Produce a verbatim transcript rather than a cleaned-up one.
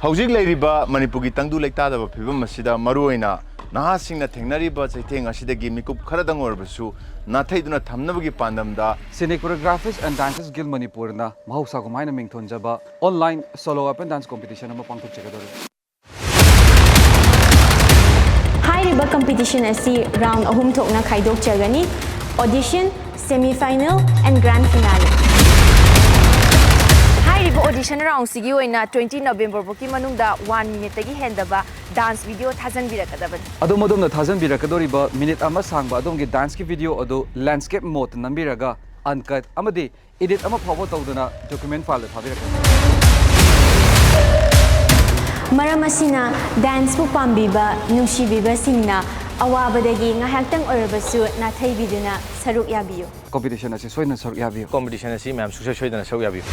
ꯍꯧꯖꯤꯛ ꯂꯩꯔꯤꯕ ꯃꯅꯤꯄꯨꯔꯒꯤ ꯇꯪꯗꯨ ꯂꯩꯇꯥꯗꯕ ꯐꯤꯕꯝ ꯑꯁꯤꯗ ꯃꯔꯨꯑꯣꯏꯅ ꯅꯍꯥꯁꯤꯡꯅ ꯊꯦꯡꯅꯔꯤꯕ ꯆꯩꯊꯦꯡ ꯑꯁꯤꯗꯒꯤ ꯃꯤꯀꯨꯞ ꯈꯔꯗꯪ ꯑꯣꯏꯔꯕꯁꯨ ꯅꯥꯊꯩꯗꯨꯅ ꯊꯝꯅꯕꯒꯤ ꯄꯥꯟꯗꯝꯗ Scenic Choreographers and Dancers Guild ꯃꯅꯤꯄꯨꯔꯅ ꯃꯍꯧꯁꯥꯒꯨꯝ ꯍꯥꯏꯅ ꯃꯤꯡꯊꯣꯟꯖꯕ online solo open dance competition ꯑꯃ ꯄꯥꯡꯊꯣꯛꯆꯒꯗꯧꯔꯤ꯫ ꯍꯥꯏꯔꯤꯕ competition ꯑꯁꯤ round ꯑꯍꯨꯝ ꯊꯣꯛꯅ ꯈꯥꯏꯗꯣꯛꯆꯒꯅꯤ: audition, semi final and grand finale꯫ ꯍꯥꯏꯔꯤꯕ audition roundꯁꯤꯒꯤ ꯑꯣꯏꯅ twenty November ꯐꯥꯎꯒꯤ ꯃꯅꯨꯡꯗ one minuteꯇꯒꯤ ꯍꯦꯟꯗꯕ dance video ꯊꯥꯖꯟꯕꯤꯔꯛꯀꯗꯕꯅꯤ꯫ ꯑꯗꯣꯝ ꯑꯗꯣꯝꯅ ꯊꯥꯖꯟꯕꯤꯔꯛꯀꯗꯧꯔꯤꯕ minute ꯑꯃ ꯁꯥꯡꯕ ꯑꯗꯣꯝꯒꯤ danceꯀꯤ video ꯑꯗꯨ landscape modeꯇ ꯅꯝꯕꯤꯔꯒ uncut ꯑꯃꯗꯤ edit ꯑꯃ ꯐꯥꯎꯕ ꯇꯧꯗꯅ document fileꯗ ꯊꯥꯕꯤꯔꯛꯀꯅꯤ꯫ ꯃꯔꯝ ꯑꯁꯤꯅ danceꯄꯨ ꯄꯥꯝꯕꯤꯕ ꯅꯨꯡꯁꯤꯕꯤꯕꯁꯤꯡꯅ ꯑꯋꯥꯕꯗꯒꯤ ꯉꯥꯏꯍꯥꯛꯇꯪ ꯑꯣꯏꯔꯕꯁꯨ ꯅꯥꯊꯩꯕꯤꯗꯨꯅ ꯁꯔꯨꯛ ꯌꯥꯕꯤꯌꯨ꯫ Competition ꯑꯁꯤ ꯁꯣꯏꯗꯅ ꯁꯔꯨꯛ ꯌꯥꯕꯤꯌꯨ꯫ Competition ꯑꯁꯤ ꯃꯌꯥꯝ ꯁꯨꯡꯁꯣꯏ ꯁꯣꯏꯗꯅ ꯁꯔꯨꯛ ꯌꯥꯕꯤꯌꯨ꯫